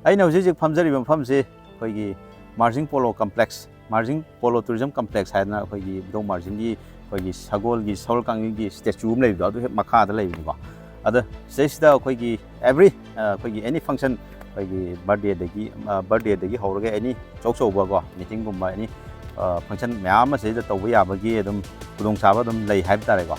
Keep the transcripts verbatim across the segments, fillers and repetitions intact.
ꯑꯩꯅ ꯍꯧꯖꯤꯛ ꯍꯧꯖꯤꯛ ꯐꯝꯖꯔꯤꯕ ꯃꯐꯝꯁꯤ ꯑꯩꯈꯣꯏꯒꯤ Marjing polo complex, Marjing polo tourism complex ꯍꯥꯏꯗꯅ ꯑꯩꯈꯣꯏꯒꯤ ꯏꯕꯨꯙꯧ ꯃꯥꯔꯖꯤꯡꯒꯤ ꯑꯩꯈꯣꯏꯒꯤ ꯁꯒꯣꯜꯒꯤ, ꯁꯒꯣꯜ ꯀꯥꯡꯖꯩꯒꯤ ꯁ꯭ꯇꯦꯆꯨ ꯑꯃ ꯂꯩꯕꯗꯣ, ꯑꯗꯨ ꯍꯦꯛ ꯃꯈꯥꯗ ꯂꯩꯕꯅꯤꯀꯣ꯫ ꯑꯗ ꯁꯤꯗꯩꯁꯤꯗ ꯑꯩꯈꯣꯏꯒꯤ ꯑꯦꯕ꯭ꯔꯤ, ꯑꯩꯈꯣꯏꯒꯤ ꯑꯦꯅꯤ ꯐꯪꯁꯟ, ꯑꯩꯈꯣꯏꯒꯤ ꯕꯥꯔꯗꯦꯗꯒꯤ, ꯕꯥꯔꯗꯦꯗꯒꯤ ꯍꯧꯔꯒ ꯑꯦꯅꯤ ꯑꯆꯧ ꯑꯆꯧꯕꯀꯣ, ꯃꯤꯇꯤꯡꯒꯨꯝꯕ ꯑꯦꯅꯤ ꯐꯪꯁꯟ ꯃꯌꯥꯝ ꯑꯃ ꯁꯤꯗꯩꯗ ꯇꯧꯕ ꯌꯥꯕꯒꯤ ꯑꯗꯨꯝ ꯈꯨꯗꯣꯡꯆꯥꯕ ꯑꯗꯨꯝ ꯂꯩ ꯍꯥꯏꯕ ꯇꯥꯔꯦꯀꯣ꯫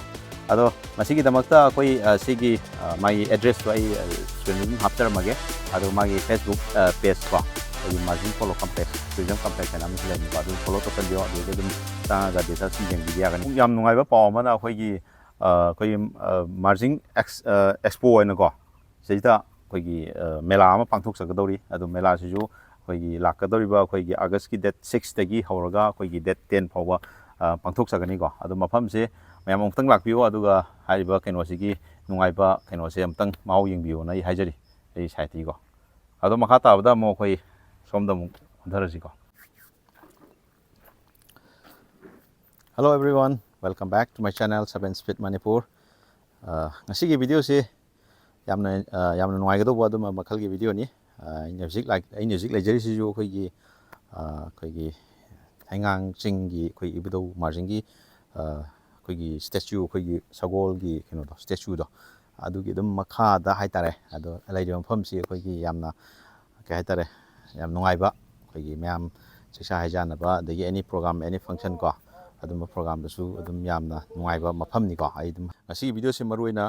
ꯑꯗꯣ ꯃꯁꯤꯒꯤꯗꯃꯛꯇ ꯑꯩꯈꯣꯏ, ꯑ, ꯁꯤꯒꯤ, ꯑ, ꯃꯥꯒꯤ ꯑꯦꯗ꯭ꯔꯦꯁꯇꯣ ꯑꯩ, ꯑ, ꯁ꯭ꯀ꯭ꯔꯤꯟꯗ ꯑꯗꯨꯝ ꯍꯥꯞꯆꯔꯝꯃꯒꯦ꯫ ꯑꯗꯣ ꯃꯥꯒꯤ ꯐꯦꯁꯕꯨꯛ, ꯑ, ꯄꯦꯖ ꯀꯣ, ꯑꯩꯈꯣꯏꯒꯤ Marjing polo complex, tourism complex ꯍꯥꯏꯅ ꯑꯃꯁꯨ ꯂꯩꯕꯅꯤꯀꯣ, ꯑꯗꯨ ꯐꯣꯂꯣ ꯇꯧꯁꯟꯕꯤꯌꯣ, ꯑꯗꯨꯗ ꯑꯗꯨꯝ ꯆꯪꯉꯒ ꯗꯤꯇꯦꯜꯁ ꯑꯗꯨꯝ ꯌꯦꯡꯕꯤꯕ ꯌꯥꯒꯅꯤ꯫ ꯌꯥꯝ ꯅꯨꯡꯉꯥꯏꯕ ꯄꯥꯎ ꯑꯃꯅ ꯑꯩꯈꯣꯏꯒꯤ, ꯑ, ꯑꯩꯈꯣꯏꯒꯤ, ꯑ, ꯃꯥꯔꯖꯤꯡ ꯑꯦꯛꯁ-, ꯑ, ꯑꯦꯛꯁꯄꯣ ꯑꯣꯏꯅꯀꯣ, ꯁꯤꯗꯩꯗ ꯑꯩꯈꯣꯏꯒꯤ, ꯑ, ꯃꯦꯂꯥ ꯑꯃ ꯄꯥꯡꯊꯣꯛꯆꯒꯗꯧꯔꯤ꯫ ꯑꯗꯨ ꯃꯦꯂꯥꯁꯤꯁꯨ ꯑꯩꯈꯣꯏꯒꯤ ꯂꯥꯛꯀꯗꯧꯔꯤꯕ ꯑꯩꯈꯣꯏꯒꯤ ꯑꯥꯒꯁꯀꯤ ꯗꯦꯠ ꯁꯤꯛꯁꯇꯒꯤ ꯍꯧꯔꯒ ꯑꯩꯈꯣꯏꯒꯤ ꯗꯦꯠ ꯇꯦꯟ ꯐꯥꯎꯕ, ꯑ, ꯄꯥꯡꯊꯣꯛꯆꯒꯅꯤꯀꯣ꯫ ꯑꯗꯣ ꯃꯐꯝꯁꯦ ꯃꯌꯥꯝ ꯑꯃꯨꯛꯇꯪ ꯂꯥꯛꯄꯤꯌꯨ, ꯑꯗꯨꯒ ꯍꯥꯏꯔꯤꯕ ꯀꯩꯅꯣꯁꯤꯒꯤ ꯅꯨꯡꯉꯥꯏꯕ ꯀꯩꯅꯣꯁꯦ ꯑꯃꯨꯛꯇꯪ ꯃꯍꯥꯎ ꯌꯦꯡꯕꯤꯌꯣꯅ ꯑꯩ ꯍꯥꯏꯖꯔꯤ, ꯑꯩ ꯁꯥꯏꯠꯇꯒꯤꯀꯣ꯫ ꯑꯗꯣ ꯃꯈꯥ ꯇꯥꯕꯗ ꯑꯃꯨꯛ ꯑꯩꯈꯣꯏ ꯁꯣꯝꯗ ꯑꯃꯨꯛ ꯑꯣꯟꯊꯔꯁꯤꯀꯣ꯫ Hello everyone, welcome back to my channel Seven Speed Manipur. ꯑ, ꯉꯁꯤꯒꯤ ꯚꯤꯗꯤꯑꯣꯁꯤ ꯌꯥꯝꯅ, ꯑ, ꯌꯥꯝꯅ ꯅꯨꯡꯉꯥꯏꯒꯗꯧꯕ ꯑꯗꯨꯝꯕ ꯃꯈꯜꯒꯤ ꯚꯤꯗꯤꯑꯣꯅꯤ꯫ ꯑ, ꯑꯩꯅ ꯍꯧꯖꯤꯛ ꯂꯥꯛ-, ꯑꯩꯅ ꯍꯧꯖꯤꯛ ꯂꯩꯖꯔꯤꯁꯤꯁꯨ ꯑꯩꯈꯣꯏꯒꯤ, ꯑ, ꯑꯩꯈꯣꯏꯒꯤ ꯍꯩꯉꯥꯡ ꯆꯤꯡꯒꯤ ꯑꯩꯈꯣꯏ ꯏꯕꯨꯙꯧ ꯃꯥꯔꯖꯤꯡꯒꯤ, ꯑ, ꯑꯩꯈꯣꯏꯒꯤ ꯁ꯭ꯇꯦꯆꯨ, ꯑꯩꯈꯣꯏꯒꯤ ꯁꯒꯣꯜꯒꯤ ꯀꯩꯅꯣꯗꯣ, ꯁ꯭ꯇꯦꯆꯨꯗꯣ, ꯑꯗꯨꯒꯤ ꯑꯗꯨꯝ ꯃꯈꯥꯗ ꯍꯥꯏꯇꯥꯔꯦ꯫ ꯑꯗꯣ ꯂꯩꯔꯤꯕ ꯃꯐꯝꯁꯤ ꯑꯩꯈꯣꯏꯒꯤ ꯌꯥꯝꯅ ꯀꯩ ꯍꯥꯏꯇꯥꯔꯦ, ꯌꯥꯝ ꯅꯨꯡꯉꯥꯏꯕ, ꯑꯩꯈꯣꯏꯒꯤ ꯃꯌꯥꯝ ꯆꯥꯛꯆꯥ ꯍꯩꯖꯥꯟꯅꯕ, ꯑꯗꯒꯤ ꯑꯦꯅꯤ ꯄ꯭ꯔꯣꯒ꯭ꯔꯥꯝ, ꯑꯦꯅꯤ ꯐꯪꯁꯟ ꯀꯣ, ꯑꯗꯨꯝꯕ ꯄ꯭ꯔꯣꯒ꯭ꯔꯥꯝꯗꯁꯨ ꯑꯗꯨꯝ ꯌꯥꯝꯅ ꯅꯨꯡꯉꯥꯏꯕ ꯃꯐꯝꯅꯤꯀꯣ꯫ ꯑꯩ ꯑꯗꯨꯝ ꯉꯁꯤꯒꯤ ꯚꯤꯗꯤꯑꯣꯁꯤ ꯃꯔꯨ ꯑꯣꯏꯅ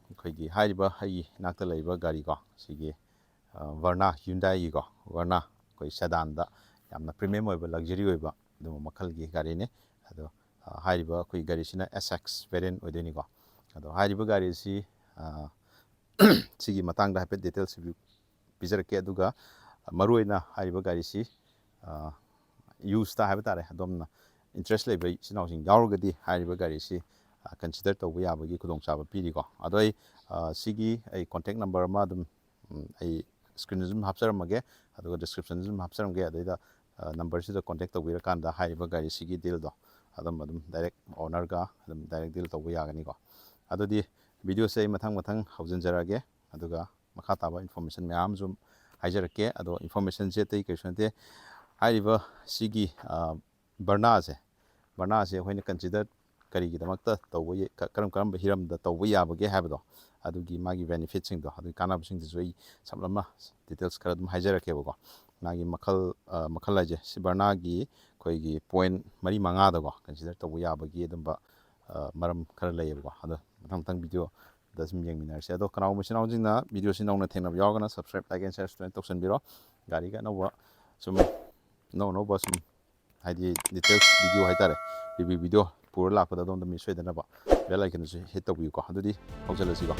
ꯑꯩꯈꯣꯏꯒꯤ ꯍꯥꯏꯔꯤꯕ ꯑꯩꯒꯤ ꯏꯅꯥꯛꯇ ꯂꯩꯕ ꯒꯥꯔꯤꯀꯣ, ꯁꯤꯒꯤ, ꯑ, ꯚꯔꯅꯥ, ꯍ꯭ꯌꯨꯟꯗꯥꯏꯒꯤꯀꯣ, ꯚꯔꯅꯥ, ꯑꯩꯈꯣꯏ ꯁꯦꯗꯥꯟꯗ ꯌꯥꯝꯅ ꯄ꯭ꯔꯤꯃꯤꯌꯝ ꯑꯣꯏꯕ, ꯂꯛꯖꯔꯤ ꯑꯣꯏꯕ ꯑꯗꯨꯝꯕ ꯃꯈꯜꯒꯤ ꯒꯥꯔꯤꯅꯤ꯫ ꯑꯗꯣ, ꯑ, ꯍꯥꯏꯔꯤꯕ ꯑꯩꯈꯣꯏ ꯒꯥꯔꯤꯁꯤꯅ ꯑꯦꯁ ꯑꯦꯛꯁ ꯚꯦꯔꯤꯌꯟ ꯑꯣꯏꯗꯣꯏꯅꯤꯀꯣ꯫ ꯑꯗꯣ ꯍꯥꯏꯔꯤꯕ ꯒꯥꯔꯤꯁꯤ, ꯑ, ꯁꯤꯒꯤ ꯃꯇꯥꯡꯗ ꯍꯥꯏꯐꯦꯠ ꯗꯤꯇꯦꯜꯁ ꯄꯤꯖꯔꯛꯀꯦ꯫ ꯑꯗꯨꯒ ꯃꯔꯨꯑꯣꯏꯅ ꯍꯥꯏꯔꯤꯕ ꯒꯥꯔꯤꯁꯤ, ꯑ, ꯌꯨꯁꯇ ꯍꯥꯏꯕ ꯇꯥꯔꯦ, ꯑꯗꯣꯝꯅ ꯏꯟꯇꯔꯦꯁ ꯂꯩꯕ ꯏꯆꯤꯟ ꯏꯅꯥꯎꯁꯤꯡ ꯌꯥꯎꯔꯒꯗꯤ ꯍꯥꯏꯔꯤꯕ ꯒꯥꯔꯤꯁꯤ, ꯑ, ꯀꯟꯁꯤꯗꯔ ꯇꯧꯕ ꯌꯥꯕꯒꯤ ꯈꯨꯗꯣꯡꯆꯥꯕ ꯄꯤꯔꯤꯀꯣ꯫ ꯑꯗꯣ ꯑꯩ, ꯑ, ꯁꯤꯒꯤ ꯑꯩ ꯀꯣꯟꯇꯦꯛ ꯅꯝꯕꯔ ꯑꯃ ꯑꯗꯨꯝ, ꯎꯝ, ꯑꯩ ꯁ꯭ꯀ꯭ꯔꯤꯟꯗꯁꯨ ꯑꯗꯨꯝ ꯍꯥꯞꯆꯔꯝꯃꯒꯦ, ꯑꯗꯨꯒ ꯗꯤꯁꯀ꯭ꯔꯤꯞꯁꯟꯗꯁꯨ ꯑꯗꯨꯝ ꯍꯥꯞꯆꯔꯝꯒꯦ꯫ ꯑꯗꯩꯗ, ꯑ, ꯅꯝꯕꯔꯁꯤꯗ ꯀꯣꯟꯇꯦꯛ ꯇꯧꯕꯤꯔꯀꯥꯟꯗ ꯍꯥꯏꯔꯤꯕ ꯒꯥꯔꯤꯁꯤꯒꯤ ꯗꯤꯜꯗꯣ ꯑꯗꯨꯝ, ꯑꯗꯨꯝ ꯗꯥꯏꯔꯦꯛ ꯑꯣꯅꯔꯒ ꯑꯗꯨꯝ ꯗꯥꯏꯔꯦꯛ ꯗꯤꯜ ꯇꯧꯕ ꯌꯥꯒꯅꯤꯀꯣ꯫ ꯑꯗꯨꯗꯤ ꯚꯤꯗꯤꯑꯣꯁꯦ ꯑꯩ ꯃꯊꯪ ꯃꯊꯪ ꯍꯧꯖꯤꯟꯖꯔꯛꯑꯒꯦ, ꯑꯗꯨꯒ ꯃꯈꯥ ꯇꯥꯕ ꯏꯟꯐꯣꯔꯃꯦꯁꯟ ꯃꯌꯥꯝ ꯑꯃꯁꯨ ꯍꯥꯏꯖꯔꯛꯀꯦ꯫ ꯑꯗꯣ informationꯁꯦ ꯑꯇꯩ ꯀꯩꯁꯨ ꯅꯠꯇꯦ, ꯍꯥꯏꯔꯤꯕ ꯁꯤꯒꯤ Vernaꯁꯦ, Vernaꯁꯦ ꯑꯩꯈꯣꯏꯅ consider ꯀꯔꯤꯒꯤꯗꯃꯛꯇ ꯇꯧꯕ ꯌꯥ-, ꯀ-, ꯀꯔꯝ ꯀꯔꯝꯕ ꯍꯤꯔꯝꯗ ꯇꯧꯕ ꯌꯥꯕꯒꯦ ꯍꯥꯏꯕꯗꯣ, ꯑꯗꯨꯒꯤ ꯃꯥꯒꯤ benefitꯁꯤꯡꯗꯣ, ꯑꯗꯨꯒꯤ ꯀꯥꯟꯅꯕꯁꯤꯡꯗꯨꯁꯨ ꯑꯩ ꯁꯝꯂꯞꯅ details ꯈꯔ ꯑꯗꯨꯝ ꯍꯥꯏꯖꯔꯛꯀꯦꯕꯀꯣ꯫ ꯃꯥꯒꯤ ꯃꯈꯜ, ꯃꯈꯜ ꯍꯥꯏꯁꯦ ꯁꯤ Vernaꯒꯤ ꯑꯩꯈꯣꯏꯒꯤ point ꯃꯔꯤ ꯃꯉꯥꯗꯀꯣ consider ꯇꯧꯕ ꯌꯥꯕꯒꯤ ꯑꯗꯨꯝꯕ ꯃꯔꯝ ꯈꯔ ꯂꯩꯌꯦꯕꯀꯣ꯫ ꯑꯗꯣ ꯃꯊꯪ ꯃꯊꯪ videoꯗ ꯁꯨꯝ ꯌꯦꯡꯃꯤꯟꯅꯔꯁꯦ꯫ ꯑꯗꯣ ꯀꯅꯥꯒꯨꯝꯕ ꯏꯆꯤꯟ ꯏꯅꯥꯎꯁꯤꯡꯅ videoꯁꯤ ꯅꯧꯅ ꯊꯦꯡꯅꯕ ꯌꯥꯎꯔꯒꯅ subscribe, like and share ꯇꯧꯁꯟꯕꯤꯔꯣ꯫ ꯒꯥꯔꯤꯒ ꯑꯅꯧꯕ ꯁꯨꯝ, ꯑꯅꯧ ꯑꯅꯧꯕ ꯁꯨꯝ, ꯍꯥꯏꯗꯤ details video ꯍꯥꯏꯇꯥꯔꯦ, review video ꯄꯨꯔ ꯂꯥꯛꯄꯗ ꯑꯗꯣꯝꯗ miss ꯑꯣꯏꯗꯅꯕ bell iconꯗꯨꯁꯨ hit ꯇꯧꯕꯤꯌꯨꯀꯣ꯫ ꯑꯗꯨꯗꯤ ꯍꯧꯖꯤꯜꯂꯁꯤꯀꯣ꯫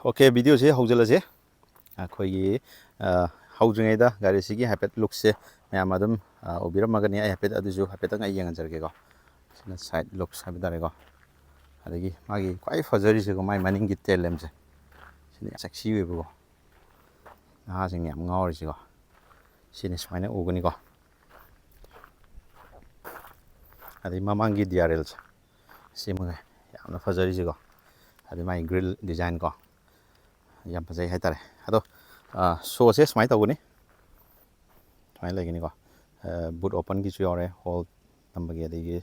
Okay, videoꯁꯤ ꯍꯧꯖꯤꯜꯂꯁꯤ꯫ ꯑꯩꯈꯣꯏꯒꯤ ꯍꯧꯗ꯭ꯔꯤꯉꯩꯗ ꯒꯥꯔꯤꯁꯤꯒꯤ ꯍꯥꯏꯐꯦꯠ lookꯁꯦ ꯃꯌꯥꯝ ꯑꯗꯨꯝ ꯎꯕꯤꯔꯝꯃꯒꯅꯤ꯫ ꯑꯩ ꯍꯥꯏꯐꯦꯠ ꯑꯗꯨꯁꯨ ꯍꯥꯏꯐꯦꯠꯇꯪ ꯑꯩ ꯌꯦꯡꯍꯟꯖꯔꯒꯦꯀꯣ꯫ ꯁꯤꯅ side looks ꯍꯥꯏꯕ ꯇꯥꯔꯦꯀꯣ꯫ ꯑꯗꯒꯤ ꯃꯥꯒꯤ ꯈ꯭ꯋꯥꯏ ꯐꯖꯔꯤꯁꯦꯀꯣ, ꯃꯥꯒꯤ ꯃꯅꯤꯡꯒꯤ tail lampꯁꯦ, ꯁꯤꯅ ꯌꯥꯝ sexy ꯑꯣꯏꯕꯀꯣ꯫ ꯅꯍꯥꯁꯤꯡꯅ ꯌꯥꯝ ꯉꯥꯎꯔꯤꯁꯤꯀꯣ꯫ ꯁꯤꯅꯤ ꯁꯨꯃꯥꯏꯅ ꯎꯒꯅꯤꯀꯣ꯫ ꯑꯗꯩ ꯃꯃꯥꯡꯒꯤ DRLꯁꯦ, ꯁꯤꯃꯒ ꯌꯥꯝꯅ ꯐꯖꯔꯤꯁꯤꯀꯣ꯫ ꯑꯗꯩ ꯃꯥꯒꯤ grill designꯀꯣ, ꯌꯥꯝ ꯐꯖꯩ ꯍꯥꯏꯇꯥꯔꯦ꯫ ꯑꯗꯣ showꯁꯦ ꯁꯨꯃꯥꯏꯅ ꯇꯧꯒꯅꯤ, ꯁꯨꯃꯥꯏꯅ ꯂꯩꯒꯅꯤꯀꯣ꯫ Boot openꯒꯤꯁꯨ ꯌꯥꯎꯔꯦ, hole ꯅꯝꯕꯒꯤ, ꯑꯗꯒꯤ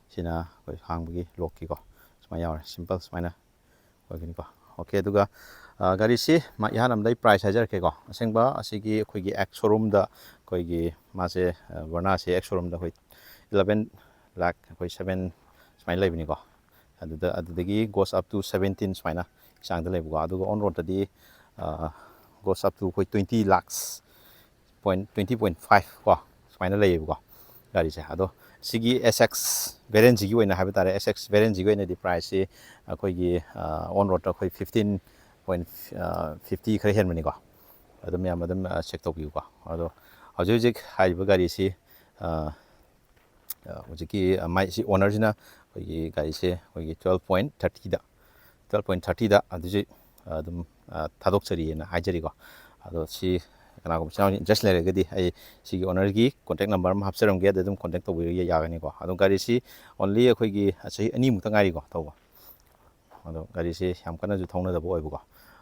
ꯁꯤꯅ ꯑꯩꯈꯣꯏ ꯍꯥꯡꯕꯒꯤ lockꯀꯤꯀꯣ, ꯁꯨꯃꯥꯏꯅ ꯌꯥꯎꯔꯦ꯫ Simple ꯁꯨꯃꯥꯏꯅ ꯑꯣꯏꯒꯅꯤꯀꯣ꯫ Okay, ꯑꯗꯨꯒ ꯒꯥꯔꯤꯁꯤ ꯏꯍꯥꯟ ꯑꯃꯗ ꯑꯩ price ꯍꯥꯏꯖꯔꯛꯀꯦꯀꯣ꯫ ꯑꯁꯦꯡꯕ ꯑꯁꯤꯒꯤ ꯑꯩꯈꯣꯏꯒꯤ ex showroomꯗ ꯑꯩꯈꯣꯏꯒꯤ ꯃꯥꯁꯦ, Vernaꯁꯦ ex showroomꯗ ꯑꯩꯈꯣꯏ eleven lakh, ꯑꯩꯈꯣꯏ seven ꯁꯨꯃꯥꯏꯅ ꯂꯩꯕꯅꯤꯀꯣ꯫ ꯑꯗꯨꯗ, ꯑꯗꯨꯗꯒꯤ goes up to seventeen ꯁꯨꯃꯥꯏꯅ ꯆꯥꯡꯗ ꯂꯩꯕꯀꯣ꯫ ꯑꯗꯨꯒ on roadꯇꯗꯤ goes up to ꯑꯩꯈꯣꯏ twenty lakhs, point twenty point five ꯀꯣ, ꯁꯨꯃꯥꯏꯅ ꯂꯩꯌꯦꯕꯀꯣ ꯒꯥꯔꯤꯁꯦ꯫ ꯑꯗꯣ ꯁꯤꯒꯤ SX variantꯁꯤꯒꯤ ꯑꯣꯏꯅ ꯍꯥꯏꯕ ꯇꯥꯔꯦ, SX variantꯁꯤꯒꯤ ꯑꯣꯏꯅꯗꯤ priceꯁꯤ ꯑꯩꯈꯣꯏꯒꯤ on roadꯇ ꯑꯩꯈꯣꯏ fifteen point fifty ꯈꯔ ꯍꯦꯟꯕꯅꯤꯀꯣ꯫ ꯑꯗꯨꯝ ꯃꯌꯥꯝ ꯑꯗꯨꯝ check ꯇꯧꯕꯤꯌꯨꯀꯣ꯫ ꯑꯗꯣ ꯍꯧꯖꯤꯛ ꯍꯧꯖꯤꯛ ꯍꯥꯏꯔꯤꯕ ꯒꯥꯔꯤꯁꯤ, ꯑ, ꯑ, ꯍꯧꯖꯤꯛꯀꯤ, ꯑ, ꯃꯥꯏ ꯁꯤ ownerꯁꯤꯅ ꯑꯩꯈꯣꯏꯒꯤ ꯒꯥꯔꯤꯁꯦ ꯑꯩꯈꯣꯏꯒꯤ twelve point thirtyꯗ, twelve point thirtyꯗ ꯑꯗꯨꯁꯨ ꯑꯗꯨꯝ, ꯑ, ꯊꯥꯗꯣꯛꯆꯔꯤꯑꯅ ꯍꯥꯏꯖꯔꯤꯀꯣ꯫ ꯑꯗꯣ ꯁꯤ ꯀꯅꯥꯒꯨꯝꯕ ꯏꯆꯤꯟ ꯏꯅꯥꯎꯁꯤꯡ interest ꯂꯩꯔꯒꯗꯤ ꯑꯩ ꯁꯤꯒꯤ ownerꯒꯤ contact number ꯑꯃ ꯍꯥꯞꯆꯔꯝꯒꯦ, ꯑꯗ ꯑꯗꯨꯝ contact ꯇꯧꯕꯤꯕ ꯌꯥꯒꯅꯤꯀꯣ꯫ ꯑꯗꯣ ꯒꯥꯔꯤꯁꯤ only ꯑꯩꯈꯣꯏꯒꯤ ꯆꯍꯤ ꯑꯅꯤꯃꯨꯛꯇ ꯉꯥꯏꯔꯤꯀꯣ ꯊꯧꯕ꯫ ꯑꯗꯣ ꯒꯥꯔꯤꯁꯤ ꯌꯥꯝ ꯀꯟꯅꯁꯨ ꯊꯧꯅꯗꯕ ꯑꯣꯏꯕꯀꯣ꯫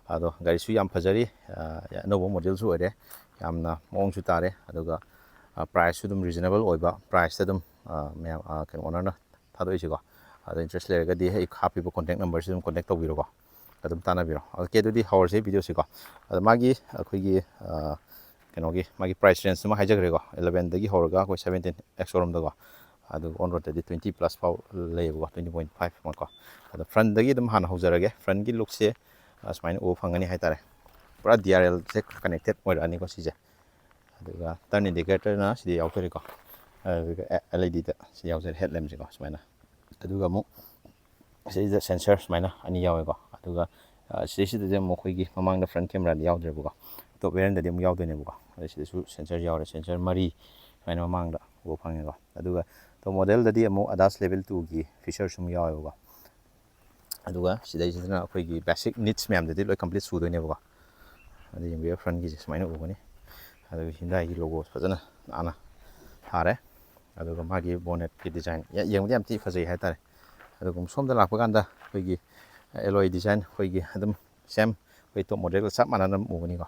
ꯑꯗꯣ ꯒꯥꯔꯤꯁꯨ ꯌꯥꯝ ꯐꯖꯔꯤ, ꯑ, ꯑꯅꯧꯕ modelꯁꯨ ꯑꯣꯏꯔꯦ, ꯌꯥꯝꯅ ꯃꯑꯣꯡꯁꯨ ꯇꯥꯔꯦ, ꯑꯗꯨꯒ, ꯑ, priceꯁꯨ ꯑꯗꯨꯝ reasonable ꯑꯣꯏꯕ priceꯇ ꯑꯗꯨꯝ, ꯑ, ꯃꯌꯥꯝ, ꯑ, ꯀꯩꯅꯣ, ownerꯅ ꯊꯥꯗꯣꯛꯏꯁꯤꯀꯣ꯫ ꯑꯗꯣ interest ꯂꯩꯔꯒꯗꯤ ꯑꯩ ꯍꯥꯞꯄꯤꯕ contact numberꯁꯤ ꯑꯗꯨꯝ contact ꯇꯧꯕꯤꯔꯣꯀꯣ, ꯑꯗꯨꯝ ꯇꯥꯟꯅꯕꯤꯔꯣ꯫ OK, ꯑꯗꯨꯗꯤ ꯍꯧꯔꯁꯦ videoꯁꯤꯀꯣ꯫ ꯑꯗꯣ ꯃꯥꯒꯤ ꯑꯩꯈꯣꯏꯒꯤ, ꯑ, ꯀꯩꯅꯣꯒꯤ ꯃꯥꯒꯤ price rangeꯇꯨꯃ ꯍꯥꯏꯖꯈ꯭ꯔꯦꯀꯣ, elevenꯗꯒꯤ ꯍꯧꯔꯒ ꯑꯩꯈꯣꯏ seventeen ex showroomꯗꯀꯣ, ꯑꯗꯨꯒ on roadꯇꯗꯤ twenty plus ꯐꯥꯎ ꯂꯩꯌꯦꯕꯀꯣ, twenty point five ꯑꯃꯀꯣ꯫ ꯑꯗꯣ frontꯇꯒꯤ ꯑꯗꯨꯝ ꯍꯥꯟꯅ ꯍꯧꯖꯔꯒꯦ꯫ Frontꯀꯤ lookꯁꯦ, ꯑ, ꯁꯨꯃꯥꯏꯅ ꯎꯕ ꯐꯪꯒꯅꯤ ꯍꯥꯏꯇꯥꯔꯦ, ꯄꯨꯔꯥ DRLꯁꯦ connected ꯑꯣꯏꯔꯛꯑꯅꯤꯀꯣ ꯁꯤꯁꯦ꯫ ꯑꯗꯨꯒ turn indicatorꯅ ꯁꯤꯗ ꯌꯥꯎꯖꯔꯦꯀꯣ, ꯑꯗꯨꯒ LEDꯗ ꯁꯤ ꯌꯥꯎꯖꯔꯦ, headlampꯁꯦꯀꯣ ꯁꯨꯃꯥꯏꯅ꯫ ꯑꯗꯨꯒ ꯑꯃꯨꯛ ꯁꯤꯗꯩꯁꯤꯗ sensor ꯁꯨꯃꯥꯏꯅ ꯑꯅꯤ ꯌꯥꯎꯋꯦꯀꯣ꯫ ꯑꯗꯨꯒ, ꯑ, ꯁꯤꯗꯩꯁꯤꯗꯗꯤ ꯑꯃꯨꯛ ꯑꯩꯈꯣꯏꯒꯤ ꯃꯃꯥꯡꯗ front cameraꯗꯤ ꯌꯥꯎꯗ꯭ꯔꯦꯕꯀꯣ, top variantꯗꯗꯤ ꯑꯃꯨꯛ ꯌꯥꯎꯗꯣꯏꯅꯦꯕꯀꯣ꯫ ꯑꯗ ꯁꯤꯗꯁꯨ sensor ꯌꯥꯎꯔꯦ, sensor ꯃꯔꯤ ꯁꯨꯃꯥꯏꯅ ꯃꯃꯥꯡꯗ ꯎꯕ ꯐꯪꯉꯦꯀꯣ꯫ ꯑꯗꯨꯒ top modelꯗꯗꯤ ꯑꯃꯨꯛ ADAS level twoꯒꯤ featureꯁꯨ ꯑꯃꯨꯛ ꯌꯥꯎꯋꯦꯕꯀꯣ꯫ ꯑꯗꯨꯒ ꯁꯤꯗꯩꯁꯤꯗꯅ ꯑꯩꯈꯣꯏꯒꯤ basic needs ꯃꯌꯥꯝꯗꯨꯗꯤ ꯂꯣꯏ complete ꯁꯨꯗꯣꯏꯅꯦꯕꯀꯣ꯫ ꯑꯗꯨ ꯌꯦꯡꯕꯤꯌꯨ, frontꯒꯤꯁꯦ ꯁꯨꯃꯥꯏꯅ ꯎꯒꯅꯤ꯫ ꯑꯗꯨꯒ Hyundaiꯒꯤ logo ꯐꯖꯅ ꯅꯥꯟꯅ ꯊꯥꯔꯦ꯫ ꯑꯗꯨꯒ ꯃꯥꯒꯤ bonnetꯀꯤ design ꯌꯦꯡꯕꯗ ꯌꯥꯝ ꯊꯤ ꯐꯖꯩ ꯍꯥꯏꯇꯥꯔꯦ꯫ ꯑꯗꯨꯒ ꯁꯣꯝꯗ ꯂꯥꯛꯄ ꯀꯥꯟꯗ ꯑꯩꯈꯣꯏꯒꯤ alloy design ꯑꯩꯈꯣꯏꯒꯤ ꯑꯗꯨꯝ same ꯑꯩꯈꯣꯏ top modelꯒ ꯆꯞ ꯃꯥꯟꯅꯅ ꯑꯗꯨꯝ ꯎꯒꯅꯤꯀꯣ꯫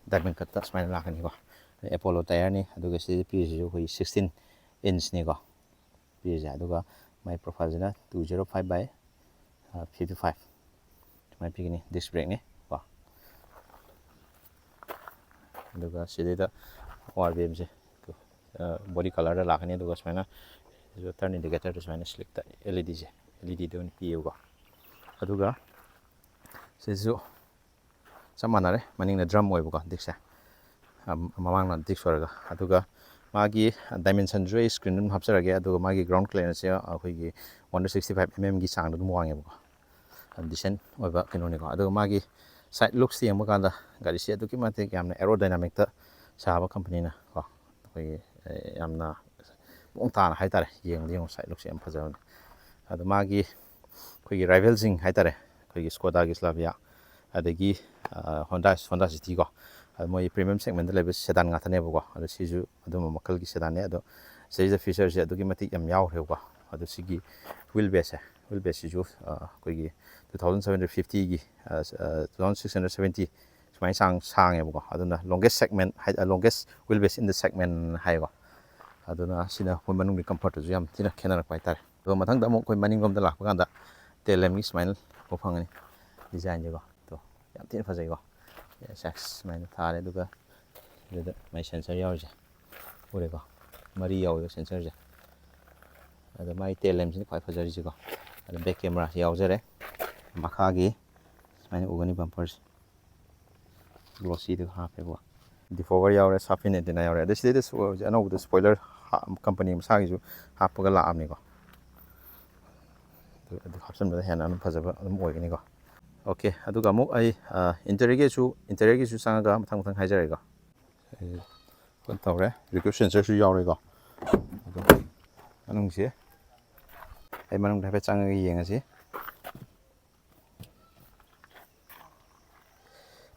Diamond cutꯇ ꯁꯨꯃꯥꯏꯅ ꯂꯥꯛꯀꯅꯤꯀꯣ꯫ Apollo tyreꯅꯤ, ꯑꯗꯨꯒ ꯁꯤꯗ ꯄꯤꯔꯤꯁꯤꯁꯨ ꯑꯩꯈꯣꯏꯒꯤ sixteen inchꯅꯤꯀꯣ ꯄꯤꯔꯤꯁꯦ꯫ ꯑꯗꯨꯒ ꯃꯥꯏ profileꯁꯤꯅ two zero five by fifty five ꯁꯨꯃꯥꯏꯅ ꯄꯤꯒꯅꯤ꯫ Disc brakeꯅꯤ ꯀꯣ꯫ ꯑꯗꯨꯒ ꯁꯤꯗꯩꯗ ORVMꯁꯦ body colorꯗ ꯂꯥꯛꯀꯅꯤ꯫ ꯑꯗꯨꯒ ꯁꯨꯃꯥꯏꯅ turn indicatorꯗ ꯁꯨꯃꯥꯏꯅ slickꯇ LEDꯁꯦ, LEDꯗ ꯑꯣꯏꯅ ꯄꯤꯌꯦꯕꯀꯣ꯫ ꯑꯗꯨꯒ ꯁꯤꯁꯨ ꯆꯞ ꯃꯥꯟꯅꯔꯦ, ꯃꯅꯤꯡꯅ drum ꯑꯣꯏꯕꯀꯣ, discꯁꯦ꯫ ꯑꯝ, ꯃꯃꯥꯡꯅ disc ꯑꯣꯏꯔꯒ꯫ ꯑꯗꯨꯒ ꯃꯥꯒꯤ dimensionꯁꯨ ꯑꯩ screenꯗ ꯑꯗꯨꯝ ꯍꯥꯞꯆꯔꯒꯦ꯫ ꯑꯗꯨꯒ ꯃꯥꯒꯤ ground clearanceꯁꯦ ꯑꯩꯈꯣꯏꯒꯤ one sixty five mmꯒꯤ ꯆꯥꯡꯗ ꯑꯗꯨꯝ ꯋꯥꯡꯉꯦꯕꯀꯣ꯫ Decent ꯑꯣꯏꯕ ꯀꯩꯅꯣꯅꯤꯀꯣ꯫ ꯑꯗꯨꯒ ꯃꯥꯒꯤ side looks ꯌꯦꯡꯕ ꯀꯥꯟꯗ ꯒꯥꯔꯤꯁꯤ ꯑꯗꯨꯛꯀꯤ ꯃꯇꯤꯛ ꯌꯥꯝꯅ aerodynamicꯇ ꯁꯥꯕ ꯀꯝꯄꯅꯤꯅ ꯀꯣ, ꯑꯩꯈꯣꯏꯒꯤ, ꯑꯦ, ꯌꯥꯝꯅ ꯃꯑꯣꯡ ꯇꯥꯅ ꯍꯥꯏꯇꯥꯔꯦ, ꯌꯦꯡꯕꯗ ꯌꯦꯡꯉꯣ, ꯁꯥꯏꯠ ꯂꯨꯛꯁꯦ ꯌꯥꯝ ꯐꯖꯕꯅꯤ꯫ ꯑꯗꯣ ꯃꯥꯒꯤ ꯑꯩꯈꯣꯏꯒꯤ ꯔꯥꯏꯚꯦꯜꯁꯤꯡ ꯍꯥꯏꯇꯥꯔꯦ, ꯑꯩꯈꯣꯏꯒꯤ ꯁ꯭ꯀꯣꯗꯥꯒꯤ ꯁ꯭ꯂꯥꯚꯤꯌꯥ, ꯑꯗꯒꯤ ꯍꯣꯟꯗꯥ ꯍꯣꯟꯗꯥ ꯁꯤꯇꯤ ꯀꯣ, ꯑꯗꯣ ꯃꯣꯏ ꯄ꯭ꯔꯤꯃꯤꯌꯝ ꯁꯦꯒꯃꯦꯟꯗ ꯂꯩꯕ ꯁꯦꯗꯥꯟ ꯉꯥꯛꯇꯅꯦꯕꯀꯣ꯫ ꯑꯗꯣ ꯁꯤꯁꯨ ꯑꯗꯨꯝꯕ ꯃꯈꯜꯒꯤ ꯁꯦꯗꯥꯟꯅꯦ꯫ ꯑꯗꯣ ꯁꯤꯗꯩꯁꯤꯗ ꯐꯤꯆꯔꯁꯦ ꯑꯗꯨꯛꯀꯤ ꯃꯇꯤꯛ ꯌꯥꯝ ꯌꯥꯎꯈ꯭ꯔꯦꯕꯀꯣ꯫ ꯑꯗꯣ ꯁꯤꯒꯤ ꯋꯤꯜ ꯕꯦꯁꯁꯦ, ꯋꯤꯜ ꯕꯦꯁꯁꯤꯁꯨ ꯑꯩꯈꯣꯏꯒꯤ two thousand seven hundred fiftyꯒꯤ, two thousand six hundred seventy ꯁꯨꯃꯥꯏꯅ ꯆꯥꯡ ꯁꯥꯡꯉꯦꯕꯀꯣ꯫ ꯑꯗꯨꯅ ꯂꯣꯡꯒꯦꯁ ꯁꯦꯒꯃꯦꯟ ꯍꯥꯏ, ꯂꯣꯡꯒꯦꯁ ꯋꯤꯜ ꯕꯦꯁ ꯏꯟ ꯗ ꯁꯦꯒꯃꯦꯟ ꯍꯥꯏꯌꯦꯀꯣ꯫ ꯑꯗꯨꯅ ꯁꯤꯅ ꯑꯩꯈꯣꯏ ꯃꯅꯨꯡꯒꯤ ꯀꯝꯐꯔꯠꯇꯁꯨ ꯌꯥꯝ ꯊꯤꯅ ꯈꯦꯠꯅꯔꯛꯄ ꯍꯥꯏꯇꯥꯔꯦ꯫ ꯑꯗꯨꯒ ꯃꯊꯪꯗ ꯑꯃꯨꯛ ꯑꯩꯈꯣꯏ ꯃꯅꯤꯡꯂꯣꯝꯗ ꯂꯥꯛꯄ ꯀꯥꯟꯗ ꯇꯦꯜ ꯂꯦꯝꯒꯤ ꯁꯨꯃꯥꯏꯅ ꯎꯕ ꯐꯪꯒꯅꯤ꯫ ꯗꯤꯖꯥꯏꯟꯁꯦꯀꯣ, ꯑꯗꯣ ꯌꯥꯝ ꯊꯤꯅ ꯐꯖꯩꯀꯣ꯫ ꯑꯦꯁ ꯑꯦꯛꯁ ꯁꯨꯃꯥꯏꯅ ꯊꯥꯔꯦ꯫ ꯑꯗꯨꯒ ꯁꯤꯗ ꯃꯥꯏ ꯁꯦꯟꯁꯔ ꯌꯥꯎꯔꯤꯁꯦ ꯎꯔꯦꯀꯣ, ꯃꯔꯤ ꯌꯥꯎꯋꯦꯕ ꯁꯦꯟꯁꯔꯁꯦ꯫ ꯑꯗ ꯃꯥꯏ ꯇꯦꯜ ꯂꯦꯝꯁꯤꯅ ꯈ꯭ꯋꯥꯏ ꯐꯖꯔꯤꯁꯤꯀꯣ꯫ ꯑꯗ ꯕꯦꯛ ꯀꯦꯃꯦꯔꯥꯁꯤ ꯌꯥꯎꯖꯔꯦ꯫ ꯃꯈꯥꯒꯤ ꯁꯨꯃꯥꯏꯅ ꯎꯒꯅꯤ ꯕꯝꯄꯔꯁꯦ꯫ ꯒ꯭ꯂꯣꯁꯤꯗ ꯍꯥꯞꯄꯦꯕ꯫ ꯗꯤꯐꯣꯒꯔ ꯌꯥꯎꯔꯦ, ꯁꯥꯔꯄꯤꯟ ꯑꯦꯟꯇꯦꯅꯥ ꯌꯥꯎꯔꯦ꯫ ꯑꯗ ꯁꯤꯗꯩꯗ ꯁ-, ꯑꯅꯧꯕꯗ ꯁ꯭ꯄꯣꯏꯂꯔ ꯍꯥ-, ꯀꯝꯄꯅꯤ ꯃꯁꯥꯒꯤꯁꯨ ꯍꯥꯞꯄꯒ ꯂꯥꯛꯑꯕꯅꯤꯀꯣ꯫ ꯑꯗꯨ, ꯑꯗꯨ ꯍꯥꯞꯆꯤꯟꯕꯗ ꯍꯦꯟꯅ ꯑꯗꯨꯝ ꯐꯖꯕ ꯑꯗꯨꯝ ꯑꯣꯏꯒꯅꯤꯀꯣ꯫ ꯑꯣꯀꯦ, ꯑꯗꯨꯒ ꯑꯃꯨꯛ ꯑꯩ, ꯑ, ꯏꯟꯇꯔꯤꯌꯔꯒꯤꯁꯨ, ꯏꯟꯇꯔꯤꯌꯔꯒꯤꯁꯨ ꯆꯪꯉꯒ ꯃꯊꯪ ꯃꯊꯪ ꯍꯥꯏꯖꯔꯒꯦꯀꯣ꯫ ꯑꯩ ꯀꯩꯅꯣ ꯇꯧꯔꯦ, ꯔꯤꯀ꯭ꯋꯦꯁ ꯁꯦꯟꯁꯔꯁꯨ ꯌꯥꯎꯔꯦꯀꯣ꯫ ꯑꯗꯣ ꯃꯅꯨꯡꯁꯦ ꯑꯩ ꯃꯅꯨꯡꯗ ꯍꯥꯏꯐꯦꯠ ꯆꯪꯉꯒ ꯌꯦꯡꯉꯁꯤ꯫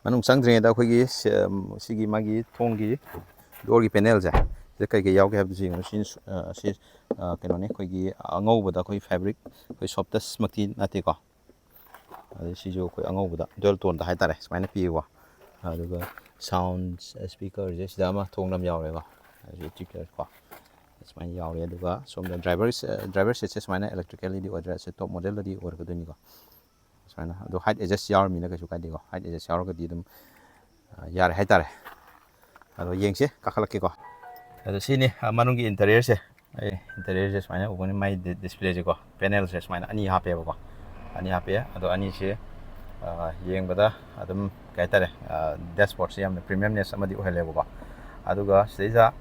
ꯃꯅꯨꯡ ꯆꯪꯗ꯭ꯔꯤꯉꯩꯗ ꯑꯩꯈꯣꯏꯒꯤ ꯁꯤ-, ꯁꯤꯒꯤ ꯃꯥꯒꯤ ꯊꯣꯡꯒꯤ ꯗꯣꯔꯒꯤ ꯄꯦꯅꯦꯜꯁꯦ, ꯁꯤꯗ ꯀꯩꯀꯩ ꯌꯥꯎꯒꯦ ꯍꯥꯏꯕꯗꯨꯁꯨ ꯌꯦꯡꯉꯨ꯫ ꯁꯤ, ꯑ, ꯁꯤ, ꯑ, ꯀꯩꯅꯣꯅꯤ, ꯑꯩꯈꯣꯏꯒꯤ ꯑꯉꯧꯕꯗ ꯑꯩꯈꯣꯏ ꯐꯦꯕ꯭ꯔꯤꯛ, ꯑꯩꯈꯣꯏ ꯁꯣꯞꯇꯁꯃꯛꯇꯤ ꯅꯠꯇꯦꯀꯣ꯫ ꯑꯗꯩ ꯁꯤꯁꯨ ꯑꯩꯈꯣꯏ ꯑꯉꯧꯕꯗ ꯗ꯭ꯌꯨꯑꯦꯜ ꯇꯣꯟꯗ ꯍꯥꯏꯇꯥꯔꯦ, ꯁꯨꯃꯥꯏꯅ ꯄꯤꯌꯦꯀꯣ꯫ ꯑꯗꯨꯒ ꯁꯥꯎꯟ ꯁ꯭ꯄꯤꯀꯔꯁꯦ ꯁꯤꯗ ꯑꯃ ꯊꯣꯡꯅꯕ ꯌꯥꯎꯔꯦꯀꯣ, ꯑꯗꯒꯤ ꯇ꯭ꯌꯨꯕꯂꯔ ꯀꯣ, ꯁꯨꯃꯥꯏꯅ ꯌꯥꯎꯔꯦ꯫ ꯑꯗꯨꯒ ꯁꯣꯝꯗ ꯗ꯭ꯔꯥꯏꯚꯔ, ꯗ꯭ꯔꯥꯏꯚꯔ ꯁꯤꯠꯁꯦ ꯁꯨꯃꯥꯏꯅ ꯏꯂꯦꯛꯇ꯭ꯔꯤꯀꯦꯜꯂꯤꯗꯤ ꯑꯣꯏꯗ꯭ꯔꯦ, ꯁꯤ ꯇꯣꯞ ꯃꯣꯗꯦꯜꯗꯗꯤ ꯑꯣꯏꯔꯛꯀꯗꯣꯏꯅꯤꯀꯣ꯫ ꯁꯨꯃꯥꯏꯅ, ꯑꯗꯣ ꯍꯥꯏꯠ ꯑꯦꯗꯖꯁ ꯌꯥꯎꯔꯃꯤꯅ ꯀꯩꯁꯨ ꯀꯥꯏꯗꯦꯀꯣ꯫ ꯍꯥꯏꯠ ꯑꯦꯗꯖꯁ ꯌꯥꯎꯔꯒꯗꯤ ꯑꯗꯨꯝ, ꯑ, ꯌꯥꯔꯦ ꯍꯥꯏꯇꯥꯔꯦ꯫ ꯑꯗꯣ ꯌꯦꯡꯁꯦ, ꯀꯥꯈꯠꯂꯛꯀꯦꯀꯣ꯫ ꯑꯗꯣ ꯁꯤꯅꯤ, ꯑ, ꯃꯅꯨꯡꯒꯤ ꯏꯟꯇꯔꯤꯌꯔꯁꯦ꯫ ꯑꯩ ꯏꯟꯇꯔꯤꯌꯔꯁꯦ ꯁꯨꯃꯥꯏꯅ ꯎꯒꯅꯤ, ꯃꯥꯏ ꯗꯤ-, ꯗꯤꯁꯄ꯭ꯂꯦꯁꯦꯀꯣ, ꯄꯦꯅꯦꯜꯁꯦ ꯁꯨꯃꯥꯏꯅ ꯑꯅꯤ ꯍꯥꯞꯄꯦꯕꯀꯣ, ꯑꯅꯤ ꯍꯥꯞꯄꯦ꯫ ꯑꯗꯣ ꯑꯅꯤꯁꯦ, ꯑ, ꯌꯦꯡꯕꯗ ꯑꯗꯨꯝ ꯀꯩ ꯍꯥꯏꯇꯥꯔꯦ, ꯑ, ꯗꯦꯁꯕꯣꯔꯗꯁꯦ ꯌꯥꯝꯅ ꯄ꯭ꯔꯤꯃꯤꯌꯝꯅꯦꯁ ꯑꯃꯗꯤ ꯑꯣꯏꯍꯜꯂꯦꯕꯀꯣ꯫ ꯑꯗꯨꯒ ꯁꯤꯗꯩꯗ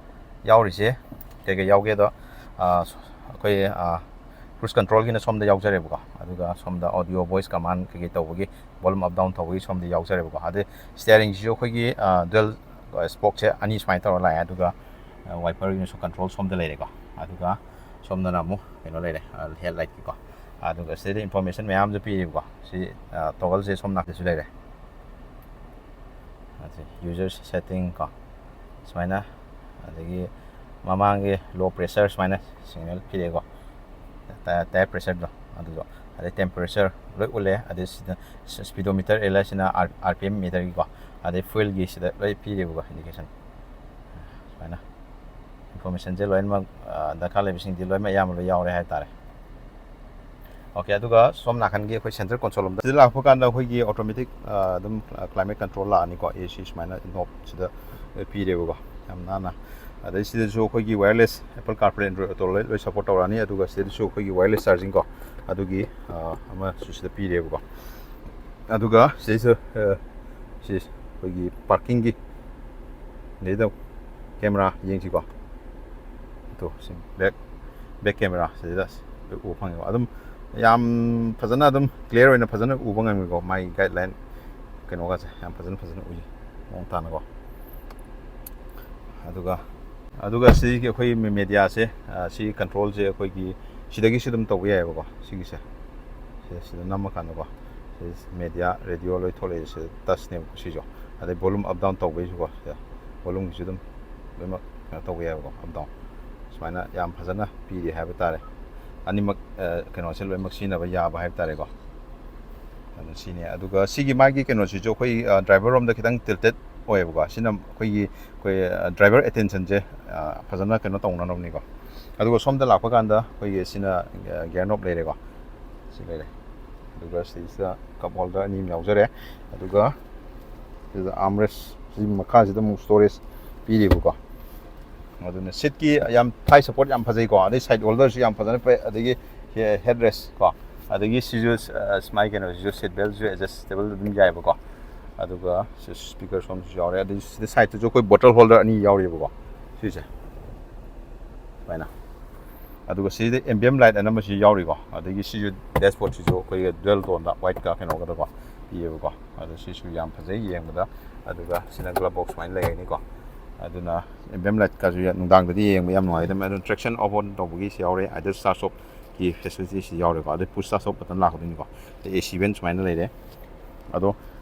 ꯌꯥꯎꯔꯤꯁꯦ ꯀꯩꯀꯩ ꯌꯥꯎꯒꯦꯗꯣ, ꯑ, ꯑꯩꯈꯣꯏ, ꯑ, ꯀ꯭ꯔꯨꯖ ꯀꯟꯇ꯭ꯔꯣꯜꯒꯤꯅ ꯁꯣꯝꯗ ꯌꯥꯎꯖꯔꯦꯕꯀꯣ꯫ ꯑꯗꯨꯒ ꯁꯣꯝꯗ ꯑꯣꯗꯤꯑꯣ ꯚꯣꯏꯁ ꯀꯃꯥꯟ ꯀꯩꯀꯩ ꯇꯧꯕꯒꯤ ꯚꯣꯂꯨꯝ ꯑꯞ ꯗꯥꯎꯟ ꯇꯧꯕꯒꯤ ꯁꯣꯝꯗ ꯌꯥꯎꯖꯔꯦꯕꯀꯣ꯫ ꯑꯗꯩ ꯁ꯭ꯇꯤꯌꯥꯔꯤꯡꯁꯤꯁꯨ ꯑꯩꯈꯣꯏꯒꯤ, ꯑ, ꯗ꯭ꯌꯨꯑꯦꯜ ꯁ꯭ꯄꯣꯛꯁꯦ ꯑꯅꯤ ꯁꯨꯃꯥꯏꯅ ꯇꯧꯔ ꯂꯥꯛꯑꯦ꯫ ꯑꯗꯨꯒ ꯋꯥꯏꯄꯔꯒꯤꯁꯨ ꯀꯟꯇ꯭ꯔꯣꯜ ꯁꯣꯝꯗ ꯂꯩꯔꯦꯀꯣ꯫ ꯑꯗꯨꯒ ꯁꯣꯝꯗꯅ ꯑꯃꯨꯛ ꯀꯩꯅꯣ ꯂꯩꯔꯦ, ꯍꯦꯠ ꯂꯥꯏꯠꯀꯤꯀꯣ꯫ ꯑꯗꯨꯒ ꯁꯤꯗꯩꯗ ꯏꯟꯐꯣꯔꯃꯦꯁꯟ ꯃꯌꯥꯝꯁꯨ ꯄꯤꯔꯤꯕꯀꯣ꯫ ꯁꯤ ꯇꯣꯒꯜꯁꯦ ꯁꯣꯝ ꯅꯥꯀꯟꯗꯁꯨ ꯂꯩꯔꯦ꯫ ꯌꯨꯖꯔ ꯁꯦꯠꯇꯤꯡ ꯀꯣ, ꯁꯨꯃꯥꯏꯅ, ꯑꯗꯒꯤ ꯃꯃꯥꯡꯒꯤ ꯂꯣ ꯄ꯭ꯔꯦꯁꯔ ꯁꯨꯃꯥꯏꯅ ꯁꯤꯒꯅꯦꯜ ꯄꯤꯔꯛꯑꯦꯀꯣ꯫ ꯇꯥꯌꯔ ꯄ꯭ꯔꯦꯁꯔꯗꯣ ꯑꯗꯨꯗꯣ, ꯑꯗꯩ ꯇꯦꯝꯄꯔꯦꯆꯔ ꯂꯣꯏ ꯎꯠꯂꯦ꯫ ꯑꯗꯩ ꯁꯤꯗ ꯁ꯭ꯄꯤꯗꯣꯃꯤꯇꯔ ꯑꯦꯜ ꯑꯥꯏ ꯁꯤꯅ ꯑꯥꯔ ꯄꯤ ꯑꯦꯝ ꯃꯤꯇꯔꯒꯤꯀꯣ, ꯑꯗꯩ ꯐ꯭ꯌꯨꯑꯦꯜꯒꯤ ꯁꯤꯗ ꯂꯣꯏ ꯄꯤꯔꯦꯕꯀꯣ, ꯏꯟꯗꯤꯀꯦꯁꯟ꯫ ꯁꯨꯃꯥꯏꯅ ꯏꯟꯐꯣꯔꯃꯦꯁꯟꯁꯦ ꯂꯣꯏꯅꯃꯛ, ꯑ, ꯗꯔꯀꯥꯔ ꯂꯩꯕꯁꯤꯡꯗꯤ ꯂꯣꯏꯅꯃꯛ ꯑꯌꯥꯝꯕ ꯂꯣꯏ ꯌꯥꯎꯔꯦ ꯍꯥꯏꯇꯥꯔꯦ꯫ ꯑꯣꯀꯦ, ꯑꯗꯨꯒ ꯁꯣꯝ ꯅꯥꯀꯟꯒꯤ ꯑꯩꯈꯣꯏ ꯁꯦꯟꯇꯔ ꯀꯣꯟꯁꯣꯜ ꯑꯃꯗ ꯁꯤꯗ ꯂꯥꯛꯄ ꯀꯥꯟꯗ ꯑꯩꯈꯣꯏꯒꯤ ꯑꯣꯇꯣꯃꯦꯇꯤꯛ, ꯑ, ꯑꯗꯨꯝ, ꯑ, ꯀ꯭ꯂꯥꯏꯃꯦꯠ ꯀꯟꯇ꯭ꯔꯣꯜ ꯂꯥꯛꯑꯅꯤꯀꯣ꯫ ꯑꯦ ꯁꯤ ꯁꯨꯃꯥꯏꯅ ꯅꯣꯕ ꯁꯤꯗ ꯄꯤꯔꯦꯕꯀꯣ, ꯌꯥꯝ ꯅꯥꯟꯅ꯫ ꯑꯗꯩ ꯁꯤꯗꯁꯨ ꯑꯩꯈꯣꯏꯒꯤ wireless, Apple CarPlay, Android Auto ꯂꯣꯏ, ꯂꯣꯏ ꯁꯞꯄꯣꯔꯠ ꯇꯧꯔꯛꯑꯅꯤ꯫ ꯑꯗꯨꯒ ꯁꯤꯗꯁꯨ ꯑꯩꯈꯣꯏꯒꯤ ꯋꯥꯌꯔꯂꯦꯁ ꯆꯥꯔꯖꯤꯡ ꯀꯣ, ꯑꯗꯨꯒꯤ, ꯑ, ꯑꯃꯁꯨ ꯁꯤꯗ ꯄꯤꯔꯦꯕꯀꯣ꯫ ꯑꯗꯨꯒ ꯁꯤꯗꯩꯁꯤꯗ, ꯑ, ꯁꯤ ꯑꯩꯈꯣꯏꯒꯤ ꯄꯥꯔꯀꯤꯡꯒꯤ ꯁꯤꯗꯩꯗ ꯀꯦꯃꯦꯔꯥ ꯌꯦꯡꯁꯤꯀꯣ꯫ ꯑꯗꯣ ꯁꯤ ꯕꯦꯛ, ꯕꯦꯛ ꯀꯦꯃꯦꯔꯥ ꯁꯤꯗꯩꯗ ꯎꯕ ꯐꯪꯉꯦꯀꯣ꯫ ꯑꯗꯨꯝ ꯌꯥꯝ ꯐꯖꯅ, ꯑꯗꯨꯝ ꯀ꯭ꯂꯤꯌꯥꯔ ꯑꯣꯏꯅ ꯐꯖꯅ ꯎꯕ ꯉꯝꯃꯤꯀꯣ꯫ ꯃꯥꯒꯤ ꯒꯥꯏꯗꯂꯥꯏꯟ ꯀꯩꯅꯣꯒꯁꯦ ꯌꯥꯝ ꯐꯖꯅ, ꯐꯖꯅ ꯎꯏ, ꯃꯑꯣꯡ ꯇꯥꯅꯀꯣ꯫ ꯑꯗꯨꯒ, ꯑꯗꯨꯒ ꯁꯤꯒꯤ ꯑꯩꯈꯣꯏ ꯃꯦꯗꯤꯌꯥꯁꯦ, ꯑ, ꯁꯤꯒꯤ ꯀꯟꯇ꯭ꯔꯣꯜꯁꯦ ꯑꯩꯈꯣꯏꯒꯤ ꯁꯤꯗꯒꯤꯁꯨ ꯑꯗꯨꯝ ꯇꯧꯕ ꯌꯥꯏꯑꯕꯀꯣ꯫ ꯁꯤꯒꯤꯁꯦ, ꯁꯤꯗ, ꯁꯤꯗ ꯅꯝꯃꯀꯥꯟꯗꯀꯣ, ꯁꯤ ꯃꯦꯗꯤꯌꯥ, ꯔꯦꯗꯤꯑꯣ ꯂꯣꯏ ꯊꯣꯛꯂꯛꯑꯦ꯫ ꯁꯤꯗ ꯇꯁꯅꯦꯕꯀꯣ ꯁꯤꯁꯨ꯫ ꯑꯗꯩ volume up down ꯇꯧꯕꯩꯁꯨꯀꯣ, ꯁꯤꯗ volumeꯒꯤꯁꯨ ꯑꯗꯨꯝ ꯂꯣꯏꯅꯃꯛ ꯀꯩꯅꯣ ꯇꯧꯕ ꯌꯥꯏꯑꯕꯀꯣ, up down꯫ ꯁꯨꯃꯥꯏꯅ ꯌꯥꯝ ꯐꯖꯅ ꯄꯤꯔꯤ ꯍꯥꯏꯕ ꯇꯥꯔꯦ꯫ ꯑꯅꯤꯃꯛ, ꯑ, ꯀꯩꯅꯣꯁꯦ ꯂꯣꯏꯅꯃꯛ ꯁꯤꯖꯤꯟꯅꯕ ꯌꯥꯕ ꯍꯥꯏꯕ ꯇꯥꯔꯦꯀꯣ꯫ ꯑꯗꯨ ꯁꯤꯅꯤ꯫ ꯑꯗꯨꯒ ꯁꯤꯒꯤ ꯃꯥꯒꯤ ꯀꯩꯅꯣꯁꯤꯁꯨ ꯑꯩꯈꯣꯏ, ꯑ, ꯗ꯭ꯔꯥꯏꯚꯔ ꯔꯣꯝꯗ ꯈꯤꯇꯪ ꯇꯤꯜꯇꯦꯠ ꯑꯣꯏꯌꯦꯕꯀꯣ꯫ ꯁꯤꯅ ꯑꯩꯈꯣꯏꯒꯤ, ꯑꯩꯈꯣꯏ, ꯑ, ꯗ꯭ꯔꯥꯏꯚꯔ ꯑꯦꯇꯦꯟꯁꯟꯁꯦ, ꯑ, ꯐꯖꯅ ꯀꯩꯅꯣ ꯇꯧꯅꯅꯕꯅꯤꯀꯣ꯫ ꯑꯗꯨꯒ ꯁꯣꯝꯗ ꯂꯥꯛꯄ ꯀꯥꯟꯗ ꯑꯩꯈꯣꯏꯒꯤ ꯁꯤꯅ, ꯑ, ꯒꯤꯌꯔ ꯅꯣꯕ ꯂꯩꯔꯦꯀꯣ꯫ ꯁꯤ ꯂꯩꯔꯦ꯫ ꯑꯗꯨꯒ ꯁꯤꯁꯤꯗ ꯀꯞ ꯍꯣꯜꯗꯔ ꯑꯅꯤ ꯑꯃ ꯌꯥꯎꯖꯔꯦ꯫ ꯑꯗꯨꯒ ꯁꯤꯗ ꯑꯥꯔꯝ ꯔꯦꯁ, ꯁꯤ ꯃꯈꯥꯁꯤꯗ ꯑꯃꯨꯛ ꯁ꯭ꯇꯣꯔꯦꯖ ꯄꯤꯔꯤꯕꯀꯣ꯫ ꯑꯗꯨꯅ ꯁꯤꯠꯀꯤ ꯌꯥꯝ ꯊꯥꯏ ꯁꯞꯄꯣꯔꯠ ꯌꯥꯝ ꯐꯖꯩꯀꯣ꯫ ꯑꯗꯩ ꯁꯥꯏꯠ ꯍꯣꯜꯗꯔꯁꯨ ꯌꯥꯝ ꯐꯖꯅ ꯐꯩ꯫ ꯑꯗꯒꯤ ꯍꯦ-, ꯍꯦꯠ ꯔꯦꯁ ꯀꯣ꯫ ꯑꯗꯒꯤ ꯁꯤꯁꯨ, ꯑ, ꯃꯥꯏ ꯀꯩꯅꯣꯁꯤꯁꯨ ꯁꯤꯠ ꯕꯦꯜꯁꯤꯁꯨ ꯑꯦꯗꯖꯁꯇꯦꯕꯜ ꯑꯗꯨꯝ ꯌꯥꯏꯕꯀꯣ꯫ ꯑꯗꯨꯒ ꯁꯤ ꯁ꯭ꯄꯤꯀꯔ ꯁꯣꯝꯁꯤꯁꯨ ꯌꯥꯎꯔꯦ꯫ ꯑꯗꯒꯤ ꯁꯤꯗ ꯁꯥꯏꯠꯇꯁꯨ ꯑꯩꯈꯣꯏ ꯕꯣꯇꯜ ꯍꯣꯜꯗꯔ ꯑꯅꯤ ꯌꯥꯎꯔꯤꯕꯀꯣ꯫ ꯁꯤꯁꯦ ꯁꯨꯃꯥꯏꯅ꯫ ꯑꯗꯨꯒ ꯁꯤꯗ ꯑꯦꯝꯕꯤꯌꯝ ꯂꯥꯏꯠ ꯑꯅ ꯑꯃꯁꯨ ꯌꯥꯎꯔꯤꯀꯣ꯫ ꯑꯗꯒꯤ ꯁꯤꯁꯨ ꯗꯦꯁꯕꯣꯔꯗꯁꯤꯁꯨ ꯑꯩꯈꯣꯏꯒꯤ ꯗ꯭ꯋꯦꯜ ꯇꯣꯟꯗ ꯋꯥꯏꯠꯀ ꯀꯩꯅꯣꯒꯗꯀꯣ ꯄꯤꯌꯦꯕꯀꯣ꯫ ꯑꯗꯣ ꯁꯤꯁꯨ ꯌꯥꯝ ꯐꯖꯩ ꯌꯦꯡꯕꯗ꯫ ꯑꯗꯨꯒ ꯁꯤꯅ glove box ꯁꯨꯃꯥꯏꯅ ꯂꯩꯔꯅꯤꯀꯣ꯫ ꯑꯗꯨꯅ ambient light ꯀꯥꯁꯨ ꯌꯥ-, ꯅꯨꯡꯗꯥꯡꯗꯗꯤ ꯌꯦꯡꯕ ꯌꯥꯝ ꯅꯨꯡꯉꯥꯏꯒꯗꯕꯅꯤ꯫ ꯑꯗꯨꯅ traction off on ꯇꯧꯕꯒꯤꯁꯨ ꯌꯥꯎꯔꯦ, idle start stop ꯀꯤ facility ꯁꯤ ꯌꯥꯎꯔꯦꯀꯣ꯫ ꯑꯗꯩ push start stop button ꯂꯥꯛꯀꯗꯣꯏꯅꯤꯀꯣ꯫ ꯑꯗꯩ AC vent ꯁꯨꯃꯥꯏꯅ ꯂꯩꯔꯦ꯫ ꯑꯗꯣ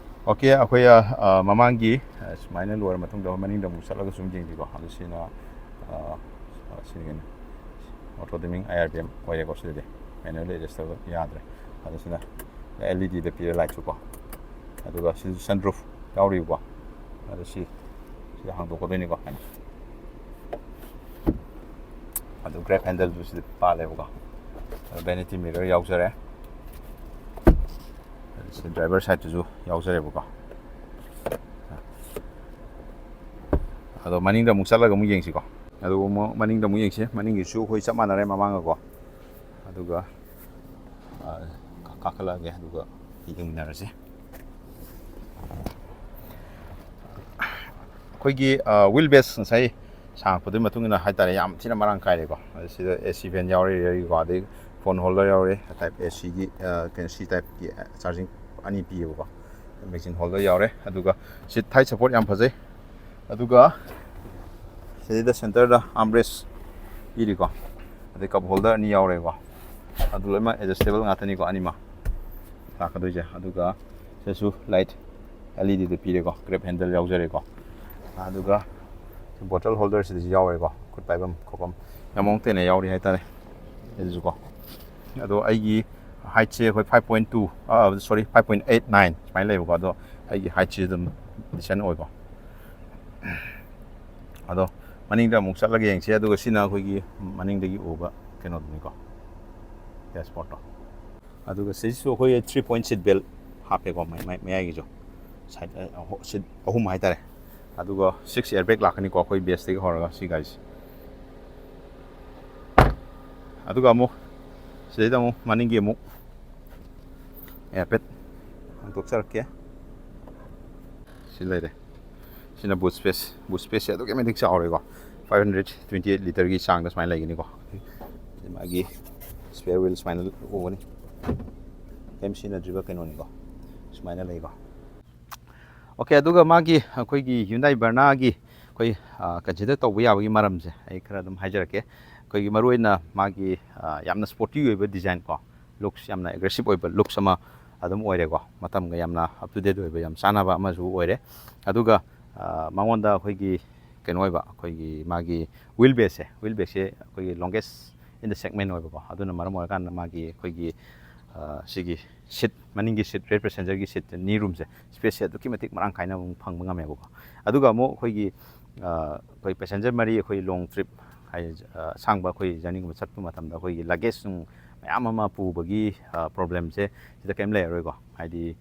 okay, ꯑꯩꯈꯣꯏ, ꯑ, ꯑ, ꯃꯃꯥꯡꯒꯤ, ꯑ, ꯁꯨꯃꯥꯏꯅ ꯂꯣꯏꯔ ꯃꯇꯨꯡꯗ ꯃꯅꯤꯡꯗ ꯑꯃꯨꯛ ꯆꯠꯂꯒ ꯁꯨꯝ ꯌꯦꯡꯁꯤꯀꯣ꯫ ꯑꯗꯣ ꯁꯤꯅ, ꯑ, ꯑ, ꯁꯤꯅꯤ ꯀꯩꯅꯣ, auto dimming IRBM ꯑꯣꯏꯔꯦꯀꯣ꯫ ꯁꯤꯗꯗꯤ manually adjust ꯇꯧꯕ ꯌꯥꯗ꯭ꯔꯦ꯫ ꯑꯗꯣ ꯁꯤꯅ LEDꯗ ꯄꯤꯔꯦ lightꯁꯨ ꯀꯣ꯫ ꯑꯗꯨꯒ ꯁꯤꯁꯨ sunroof ꯌꯥꯎꯔꯤꯕꯀꯣ꯫ ꯑꯗꯣ ꯁꯤ, ꯁꯤ ꯍꯥꯡꯗꯣꯛꯀꯗꯣꯏꯅꯤꯀꯣ꯫ ꯑꯗꯨ grab handleꯗꯨ ꯁꯤꯗ ꯄꯥꯜꯂꯦꯕꯀꯣ꯫ ꯑꯗꯣ vanity mirror ꯌꯥꯎꯖꯔꯦ꯫ ꯑꯗꯣ ꯁꯤ driver sideꯇꯨꯁꯨ ꯌꯥꯎꯖꯔꯦꯕꯀꯣ꯫ ꯑꯗꯣ ꯃꯅꯤꯡꯗ ꯑꯃꯨꯛ ꯆꯠꯂꯒ ꯑꯃꯨꯛ ꯌꯦꯡꯁꯤꯀꯣ꯫ ꯑꯗꯨꯒ ꯑꯃꯨꯛ ꯃꯅꯤꯡꯗ ꯑꯃꯨꯛ ꯌꯦꯡꯁꯤ꯫ ꯃꯅꯤꯡꯒꯤꯁꯨ ꯑꯩꯈꯣꯏ ꯆꯞ ꯃꯥꯟꯅꯔꯦ ꯃꯃꯥꯡꯒꯀꯣ꯫ ꯑꯗꯨꯒ, ꯑ, ꯀꯥ-, ꯀꯥꯈꯠꯂꯛꯑꯒꯦ, ꯑꯗꯨꯒ ꯌꯦꯡꯃꯤꯟꯅꯔꯁꯦ꯫ ꯑꯩꯈꯣꯏꯒꯤ, ꯑ, wheel base ꯉꯁꯥꯏ ꯁꯥꯡꯉꯛꯄꯗꯨꯒꯤ ꯃꯇꯨꯡ ꯏꯟꯅ ꯍꯥꯏꯇꯥꯔꯦ, ꯌꯥꯝ ꯊꯤꯅ ꯃꯔꯥꯡ ꯀꯥꯏꯔꯦꯀꯣ꯫ ꯑꯗ ꯁꯤꯗ AC vent ꯌꯥꯎꯔꯦ rearꯒꯤꯀꯣ, ꯑꯗꯩ phone holder ꯌꯥꯎꯔꯦ, type ACꯒꯤ, ꯑ, ꯀꯩꯅꯣ, C typeꯀꯤ charging ꯑꯅꯤ ꯄꯤꯌꯦꯕꯀꯣ꯫ Magazine holder ꯌꯥꯎꯔꯦ꯫ ꯑꯗꯨꯒ seat height support ꯌꯥꯝ ꯐꯖꯩ꯫ ꯑꯗꯨꯒ ꯁꯤꯗꯩꯗ centreꯗ armrest ꯄꯤꯔꯤꯀꯣ, ꯑꯗꯩ cup holder ꯑꯅꯤ ꯌꯥꯎꯔꯦꯀꯣ꯫ ꯑꯗꯨ ꯂꯣꯏꯅꯃꯛ adjustable ꯉꯥꯛꯇꯅꯤꯀꯣ, ꯑꯅꯤꯃꯛ ꯂꯥꯛꯀꯗꯣꯏꯁꯦ꯫ ꯑꯗꯨꯒ ꯁꯤꯗꯁꯨ light LEDꯗ ꯄꯤꯔꯦꯀꯣ, grab handle ꯌꯥꯎꯖꯔꯦꯀꯣ꯫ ꯑꯗꯨꯒ bottle holderꯁꯤꯗꯁꯨ ꯌꯥꯎꯔꯦꯀꯣ, ꯈꯨꯠ ꯄꯥꯏꯐꯝ ꯈꯣꯠꯐꯝ ꯌꯥꯝ ꯃꯑꯣꯡ ꯇꯥꯅ ꯌꯥꯎꯔꯤ ꯍꯥꯏꯇꯥꯔꯦ꯫ ꯑꯗꯨꯁꯨꯀꯣ, ꯑꯗꯣ ꯑꯩꯒꯤ heightꯁꯦ ꯑꯩꯈꯣꯏ five point two, ꯑ, sorry, five point eight nine ꯁꯨꯃꯥꯏꯅ ꯂꯩꯕꯀꯣ꯫ ꯑꯗꯣ ꯑꯩꯒꯤ heightꯁꯦ ꯑꯗꯨꯝ decent ꯑꯣꯏꯀꯣ꯫ ꯑꯗꯣ ꯃꯅꯤꯡꯗ ꯑꯃꯨꯛ ꯆꯠꯂꯒ ꯌꯦꯡꯁꯤ꯫ ꯑꯗꯨꯒ ꯁꯤꯅ ꯑꯩꯈꯣꯏꯒꯤ ꯃꯅꯤꯡꯗꯒꯤ ꯎꯕ ꯀꯩꯅꯣꯗꯨꯅꯤꯀꯣ, dashboardꯇꯣ꯫ ꯑꯗꯨꯒ ꯁꯤꯁꯨ ꯑꯩꯈꯣꯏ three point seat belt ꯍꯥꯞꯄꯦꯀꯣ, ꯃꯌꯥꯏ-, ꯃꯌꯥꯏ-, ꯃꯌꯥꯏꯒꯤꯁꯨ side, ꯑ, ꯑꯍꯨ-, seat ꯑꯍꯨꯝ ꯍꯥꯏꯇꯥꯔꯦ꯫ ꯑꯗꯨꯒ six airbag ꯂꯥꯛꯀꯅꯤꯀꯣ, ꯑꯩꯈꯣꯏ baseꯇꯒꯤ ꯍꯧꯔꯒ ꯁꯤ ꯒꯥꯔꯤꯁꯦ꯫ ꯑꯗꯨꯒ ꯑꯃꯨꯛ ꯁꯤꯗꯩꯗ ꯑꯃꯨꯛ ꯃꯅꯤꯡꯒꯤ ꯑꯃꯨꯛ ꯍꯥꯏꯐꯦꯠ ꯍꯥꯡꯗꯣꯛꯆꯔꯛꯀꯦ꯫ ꯁꯤ ꯂꯩꯔꯦ꯫ ꯁꯤꯅ boot space, boot spaceꯁꯦ ꯑꯗꯨꯛꯀꯤ ꯃꯇꯤꯛ ꯆꯥꯎꯔꯦꯀꯣ꯫ Five hundred twenty eight litreꯒꯤ ꯆꯥꯡꯗ ꯁꯨꯃꯥꯏꯅ ꯂꯩꯒꯅꯤꯀꯣ꯫ ꯃꯥꯒꯤ spare wheel ꯁꯨꯃꯥꯏꯅ ꯎꯒꯅꯤ꯫ ꯀꯩꯝ ꯁꯤꯖꯤꯟꯅꯗ꯭ꯔꯤꯕ ꯀꯩꯅꯣꯅꯤꯀꯣ꯫ ꯑꯗꯨꯃꯥꯏꯅ ꯂꯩꯀꯣ꯫ ꯑꯣꯀꯦ, ꯑꯗꯨꯒ ꯃꯥꯒꯤ ꯑꯩꯈꯣꯏꯒꯤ Hyundai Verna-ꯒꯤ ꯑꯩꯈꯣꯏ ꯀꯟꯁꯤꯗꯔ ꯇꯧꯕ ꯌꯥꯕꯒꯤ ꯃꯔꯝꯁꯦ ꯑꯩ ꯈꯔ ꯑꯗꯨꯝ ꯍꯥꯏꯖꯔꯛꯀꯦ꯫ ꯑꯩꯈꯣꯏꯒꯤ ꯃꯔꯨꯑꯣꯏꯅ ꯃꯥꯒꯤ ꯌꯥꯝꯅ ꯁ꯭ꯄꯣꯔꯇꯤ ꯑꯣꯏꯕ ꯗꯤꯖꯥꯏꯟ ꯀꯣ, ꯂꯨꯛꯁ, ꯌꯥꯝꯅ ꯑꯦꯒ꯭ꯔꯦꯁꯤꯞ ꯑꯣꯏꯕ ꯂꯨꯛꯁ ꯑꯃ ꯑꯗꯨꯝ ꯑꯣꯏꯔꯦꯀꯣ꯫ ꯃꯇꯝꯒ ꯌꯥꯝꯅ ꯑꯞ ꯇꯨ ꯗꯦꯠ ꯑꯣꯏꯕ, ꯌꯥꯝ ꯆꯥꯟꯅꯕ ꯑꯃꯁꯨ ꯑꯣꯏꯔꯦ꯫ ꯑꯗꯨꯒ ꯃꯉꯣꯟꯗ ꯑꯩꯈꯣꯏꯒꯤ ꯀꯩꯅꯣ ꯑꯣꯏꯕ, ꯑꯩꯈꯣꯏꯒꯤ ꯃꯥꯒꯤ ꯋꯤꯜ ꯕꯦꯁꯁꯦ, ꯋꯤꯜ ꯕꯦꯁꯁꯦ ꯑꯩꯈꯣꯏꯒꯤ ꯂꯣꯡꯒꯦꯁ ꯏꯟ ꯗ ꯁꯦꯒꯃꯦꯟ ꯑꯣꯏꯕꯀꯣ꯫ ꯑꯗꯨꯅ ꯃꯔꯝ ꯑꯣꯏꯔꯀꯥꯟꯗ ꯃꯥꯒꯤ ꯑꯩꯈꯣꯏꯒꯤ ꯁꯤꯒꯤ ꯁꯤꯠ, ꯃꯅꯤꯡꯒꯤ ꯁꯤꯠ, ꯔꯤꯌꯔ ꯄꯦꯁꯦꯟꯖꯔꯒꯤ ꯁꯤꯠ ꯅꯤ ꯔꯨꯝꯁꯦ, ꯁ꯭ꯄꯦꯁꯁꯦ ꯑꯗꯨꯛꯀꯤ ꯃꯇꯤꯛ ꯃꯔꯥꯡ ꯀꯥꯏꯅ ꯑꯃꯨꯛ ꯐꯪꯕ ꯉꯝꯃꯦꯕꯀꯣ꯫ ꯑꯗꯨꯒ ꯑꯃꯨꯛ ꯑꯩꯈꯣꯏꯒꯤ ꯑꯩꯈꯣꯏ ꯄꯦꯁꯦꯟꯖꯔ ꯃꯔꯤ ꯑꯩꯈꯣꯏ ꯂꯣꯡ ꯇ꯭ꯔꯤꯞ ꯍꯥꯏ, ꯑꯁꯥꯡꯕ ꯑꯩꯈꯣꯏ ꯖꯔꯅꯤꯒꯨꯝꯕ ꯆꯠꯄ ꯃꯇꯝꯗ ꯑꯩꯈꯣꯏꯒꯤ ꯂꯒꯦꯖ ꯅꯨꯡ ꯃꯌꯥꯝ ꯑꯃ ꯄꯨꯕꯒꯤ ꯄ꯭ꯔꯣꯕ꯭ꯂꯦꯝꯁꯦ ꯁꯤꯗ ꯀꯔꯤꯝ ꯂꯩꯔꯔꯣꯏꯀꯣ꯫ ꯍꯥꯏꯗꯤ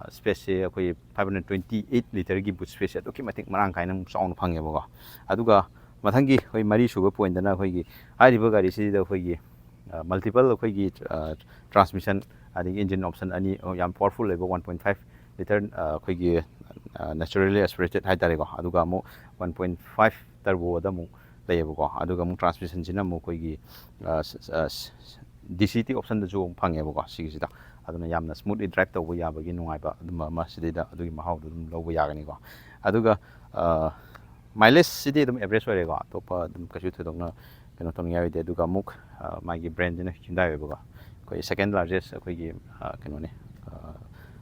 ꯁ꯭ꯄꯦꯁꯁꯦ ꯑꯩꯈꯣꯏ five hundred twenty eight ꯂꯤꯇꯔꯒꯤ ꯕꯨꯠ ꯁ꯭ꯄꯦꯁꯁꯦ ꯑꯗꯨꯛꯀꯤ ꯃꯇꯤꯛ ꯃꯔꯥꯡ ꯀꯥꯏꯅ ꯑꯃꯨꯛ ꯆꯥꯎꯅ ꯐꯪꯉꯦꯕꯀꯣ꯫ ꯑꯗꯨꯒ ꯃꯊꯪꯒꯤ ꯑꯩꯈꯣꯏ ꯃꯔꯤꯁꯨꯕ ꯄꯣꯏꯟꯗꯅ ꯑꯩꯈꯣꯏꯒꯤ ꯍꯥꯏꯔꯤꯕ ꯒꯥꯔꯤꯁꯤꯗ ꯑꯩꯈꯣꯏꯒꯤ ꯃꯜꯇꯤꯄꯜ ꯑꯩꯈꯣꯏꯒꯤ ꯇ꯭ꯔꯥꯟꯁꯃꯤꯁꯟ ꯑꯗꯒꯤ ꯏꯟꯖꯤꯟ ꯑꯣꯞꯁꯟ ꯑꯅꯤ, ꯌꯥꯝ ꯄꯋꯥꯔꯐꯨꯜ ꯑꯣꯏꯕ one point five ꯂꯤꯇꯔ ꯑꯩꯈꯣꯏꯒꯤ ꯅꯦꯆꯔꯦꯂꯤ ꯑꯦꯁꯄꯤꯔꯦꯇꯦꯠ ꯍꯥꯏꯇꯥꯔꯦꯀꯣ꯫ ꯑꯗꯨꯒ ꯑꯃꯨꯛ one point five ꯇꯔꯕꯣꯗ ꯑꯃꯨꯛ ꯂꯩꯌꯦꯕꯀꯣ꯫ ꯑꯗꯨꯒ ꯑꯃꯨꯛ ꯇ꯭ꯔꯥꯟꯁꯃꯤꯁꯟꯁꯤꯅ ꯑꯃꯨꯛ ꯑꯩꯈꯣꯏꯒꯤ ꯗꯤ ꯁꯤ ꯇꯤ ꯑꯣꯞꯁꯟꯗꯁꯨ ꯑꯃꯨꯛ ꯐꯪꯉꯦꯕꯀꯣ ꯁꯤꯒꯤꯁꯤꯗ꯫ ꯑꯗꯨꯅ ꯌꯥꯝꯅ ꯁ꯭ꯃꯨꯠꯂꯤ ꯗ꯭ꯔꯥꯏꯚ ꯇꯧꯕ ꯌꯥꯕꯒꯤ ꯅꯨꯡꯉꯥꯏꯕ ꯑꯗꯨꯝꯕ ꯑꯃ ꯁꯤꯗꯩꯗ ꯑꯗꯨꯒꯤ ꯃꯍꯥꯎꯗꯣ ꯑꯗꯨꯝ ꯂꯧꯕ ꯌꯥꯒꯅꯤꯀꯣ꯫ ꯑꯗꯨꯒ ꯃꯥꯏꯂꯦꯖꯁꯤꯗꯤ ꯑꯗꯨꯝ ꯑꯦꯚꯔꯦꯖ ꯑꯣꯏꯔꯦꯀꯣ, ꯑꯇꯣꯞꯄ ꯑꯗꯨꯝ ꯀꯩꯁꯨ ꯊꯣꯏꯗꯣꯛꯅ ꯀꯩꯅꯣ ꯇꯧꯅꯤꯡꯉꯥꯏ ꯑꯣꯏꯗꯦ꯫ ꯑꯗꯨꯒ ꯑꯃꯨꯛ ꯃꯥꯒꯤ ꯕ꯭ꯔꯦꯟꯁꯤꯅ Hyundai ꯑꯣꯏꯕꯀꯣ꯫ ꯑꯩꯈꯣꯏ ꯁꯦꯀꯦꯟ ꯂꯥꯔꯖꯦꯁ ꯑꯩꯈꯣꯏꯒꯤ ꯀꯩꯅꯣꯅꯤ,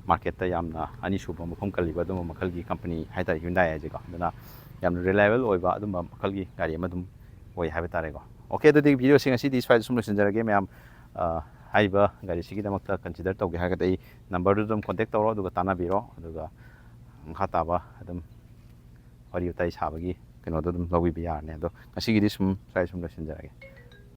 ꯃꯥꯔꯀꯦꯠꯇ ꯌꯥꯝꯅ ꯑꯅꯤꯁꯨꯕ ꯃꯐꯝ ꯀꯜꯂꯤꯕ ꯑꯗꯨꯝꯕ ꯃꯈꯜꯒꯤ ꯀꯝꯄꯅꯤ ꯍꯥꯏꯇꯥꯔꯦ Hyundai ꯍꯥꯏꯁꯦꯀꯣ꯫ ꯑꯗꯨꯅ ꯌꯥꯝꯅ ꯔꯤꯂꯥꯏꯕꯜ ꯑꯣꯏꯕ ꯑꯗꯨꯝꯕ ꯃꯈꯜꯒꯤ ꯒꯥꯔꯤ ꯑꯃ ꯑꯗꯨꯝ ꯑꯣꯏ ꯍꯥꯏꯕ ꯇꯥꯔꯦꯀꯣ꯫ ꯑꯣꯀꯦ, ꯑꯗꯨꯗꯤ ꯚꯤꯗꯤꯑꯣꯁꯦ ꯉꯁꯤꯗꯤ ꯁ꯭ꯋꯥꯏꯗ ꯁꯨꯝ ꯂꯣꯏꯁꯤꯟꯖꯔꯒꯦ꯫ ꯃꯌꯥꯝ ꯍꯥꯏꯔꯤꯕ ꯒꯥꯔꯤꯁꯤꯒꯤꯗꯃꯛꯇ ꯀꯟꯁꯤꯗꯔ ꯇꯧꯒꯦ ꯍꯥꯏꯔꯒꯗꯤ ꯑꯩ ꯅꯝꯕꯔꯗꯨꯗ ꯑꯗꯨꯝ ꯀꯣꯟꯇꯦꯛ ꯇꯧꯔꯣ, ꯑꯗꯨꯒ ꯇꯥꯟꯅꯕꯤꯔꯣ꯫ ꯑꯗꯨꯒ ꯃꯈꯥ ꯇꯥꯕ ꯑꯗꯨꯝ ꯋꯥꯔꯤ ꯋꯥꯇꯥꯏ ꯁꯥꯕꯒꯤ ꯀꯩꯅꯣꯗꯣ ꯑꯗꯨꯝ ꯂꯧꯕꯤꯕ ꯌꯥꯔꯅꯤ꯫ ꯑꯗꯣ ꯉꯁꯤꯒꯤꯗꯤ ꯁꯨꯝ ꯁ꯭ꯋꯥꯏ ꯁꯨꯝ ꯂꯣꯏꯁꯤꯟꯖꯔꯒꯦ꯫